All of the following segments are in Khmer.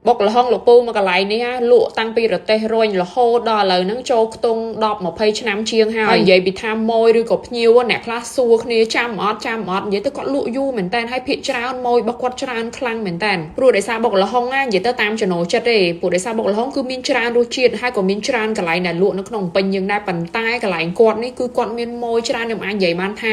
បុកល្ហុងលោកពូមកកន្លែងនេះណាលក់តាំងពីរទេះរុញរហូតដល់ឥឡូវហ្នឹងចូលខ្ទង់10 20ឆ្នាំជាងហើយនិយាយពីថាម៉ួយឬក៏ភ្ញៀវអ្នកខ្លះសួរគ្នាចាំអត់ចាំអត់និយាយទៅគាត់លក់យូរមែនតើហើយភាកច្រើនម៉ួយរបស់គាត់ច្រើនខ្លាំងមែនតើព្រោះដោយសារបុកល្ហុងណានិយាយទៅតាមចំណូលចិត្តទេព្រោះដោយសារបុកល្ហុងគឺមានច្រើនរសជាតិហើយក៏មានច្រើនកន្លែងដែលលក់នៅក្នុងពេញយើងដែរប៉ុន្តែកន្លែងគាត់នេះគឺគាត់មានម៉ួយច្រើនខ្ញុំអាចនិយាយបានថា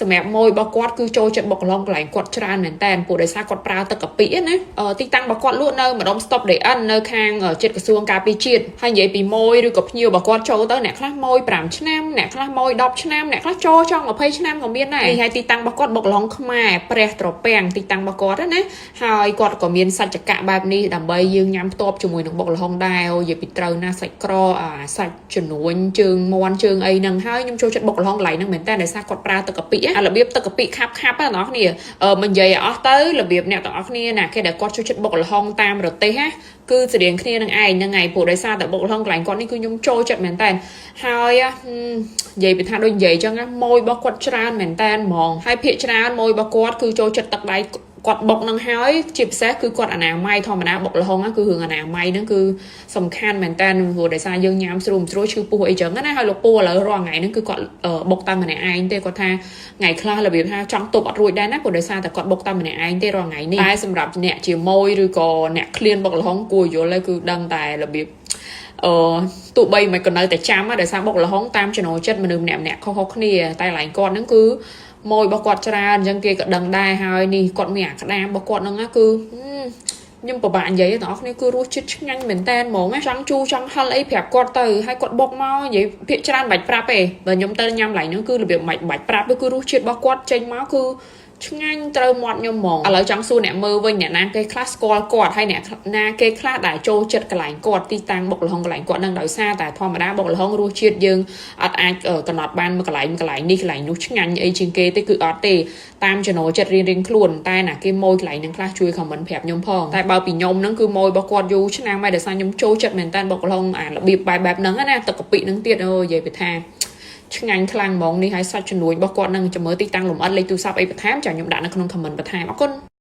សម្រាប់ម៉ួយរបស់គាត់គឺចូលចិត្តបុកល្ហុងកន្លែងគាត់ច្រើនមែនតើព្រោះដោយសារគាត់ប្រើទឹកកាពិណាទីតាំងរបស់គាត់លក់នៅម្ដុំ Stop DN នៅខាងចិត្តក្រសួងការពារជាតិហើយនិយាយពីម៉ួយឬក៏ភ្ញៀវរបស់គាត់ចូលទៅអ្នកខ្លះម៉ួយ5ឆ្នាំអ្នកខ្លះម៉ួយ10ឆ្នាំអ្នកខ្លះចូលចង់20ឆ្នាំក៏មានដែរនេះហើយទីតាំងរបស់គាត់បុកល្ហុងខ្មែរព្រះត្រពាំងទីតាំងរបស់គាត់ណាហើយគាត់ក៏មានសច្ចកៈបែបនេះដើម្បីយើងញ៉ាំផ្ទាប់ជាមួយនឹងបុកល្ហុងដែរអូនិយាយពីត្រូវណាសាច់ក្រអាសាច់ជំនួញជើងមន់ជើងអីហ្នឹងហើយខ្ញុំចូលចិត្តបុកល្ហុងកន្លែងហ្នឹងមែនតើដោយសារគាត់ប្រើទឹកកាពិអារបៀបទឹកកាពិខាប់ខាប់ណាបងប្អូនអឺមិននិយាយឲ្យអស់ទៅរបៀបអ្នកទាំងអស់គ្នាណាគេដែលគាត់ចូលចិត្តបុកល្ហុងតាមរទេសណាគឺស្រៀងគ្នានឹងឯងហ្នឹងឯងព្រោះដោយសារតែបុកល្ហុងកន្លែងគាត់នេះគឺខ្ញុំចូលចិត្តមែនតើហើយនិយាយពីថាដូចនិយាយចឹងណាម៉ួយរបស់គាត់ច្រើនមែនតើហ្មងហើយភាកច្រើនម៉ួយរបស់គាត់គឺចូលចិត្តទឹកដៃគាត់បុកនឹងហើយជាពិសេសគឺគាត់អនាម័យធម្មតាបុកល្ហុងគឺរឿងអនាម័យហ្នឹងគឺសំខាន់មែនតើព្រោះដោយសារយើងញ៉ាំស្រួលស្រួលឈឺពោះអីចឹងណាហើយលោកពូឥឡូវរាល់ថ្ងៃហ្នឹងគឺគាត់បុកតាមម្នាក់ឯងទេគាត់ថាថ្ងៃខ្លះរបៀបថាចង់ទប់អត់រួចដែរណាព្រោះដោយសារតែគាត់បុកតាមម្នាក់ឯងទេរាល់ថ្ងៃនេះតែសម្រាប់អ្នកជាមួយឬក៏អ្នកឃ្លានបុកល្ហុងគួរយល់ហើយគឺដឹងតែរបៀបអឺទោះបីមិនក៏នៅតែចាំដោយសារបុកល្ហុងតាមចំណូលចិត្តមនុស្សម្នាក់ម្នាក់ខុសៗគ្នាតែកន្លែងគាត់ហ្នឹងគឺម៉ួយរបស់គាត់ច្រើនអញ្ចឹងគេក៏ដឹងដែរហើយនេះគាត់មានអាក្តាមរបស់គាត់ហ្នឹងណាគឺខ្ញុំពិបាកនិយាយទាំងអស់គ្នាគឺរសជាតិឆ្ងាញ់មែនតែនហ្មងចង់ជូរចង់ហឹលអីប្រាប់គាត់ទៅហើយគាត់បុកមកនិយាយភាកច្រើនបាច់ប្រាប់ទេបើខ្ញុំទៅញ៉ាំឡៃហ្នឹងគឺរបៀបមិនបាច់ប្រាប់ទេគឺរសជាតិរបស់គាត់ចេញមកគឺឆ្ងាញ់ត្រូវមាត់ខ្ញុំហ្មងឥឡូវចង់សួរអ្នកមើលវិញអ្នកណាគេខ្លះស្គាល់គាត់ហើយអ្នកណាគេខ្លះដែលចូលចិត្តកន្លែងគាត់ទីតាំងបុកល្ហុងកន្លែងគាត់នឹងដោយសារតែធម្មតាបុកល្ហុងរសជាតិយើងអត់អាចកំណត់បានមួយកន្លែងមួយកន្លែងនេះកន្លែងនោះឆ្ងាញ់អីជាងគេទេគឺអត់ទេតាមចំណូលចិត្តរៀងៗខ្លួនតែណាគេម៉ួយកន្លែងហ្នឹងខ្លះជួយ comment ប្រាប់ខ្ញុំផងតែបើពីខ្ញុំហ្នឹងគឺម៉ួយរបស់គាត់យូរឆ្នាំហើយដោយសារខ្ញុំចូលចិត្តមែនតើបុកល្ហុងអារបៀបបែបបែបហ្នឹងណាទឹកកាពិហ្នឹងទៀតអូនិយាយពីថាឆ្ងាញ់ខ្លាំងហ្មងនេះហើយសាច់ជំនួញរបស់គាត់នឹងចាំមើលទីតាំងលម្អិតលេខទូរស័ព្ទអីបន្ថែមចាំខ្ញុំដាក់នៅក្នុង comment បន្ថែមអរគុណ។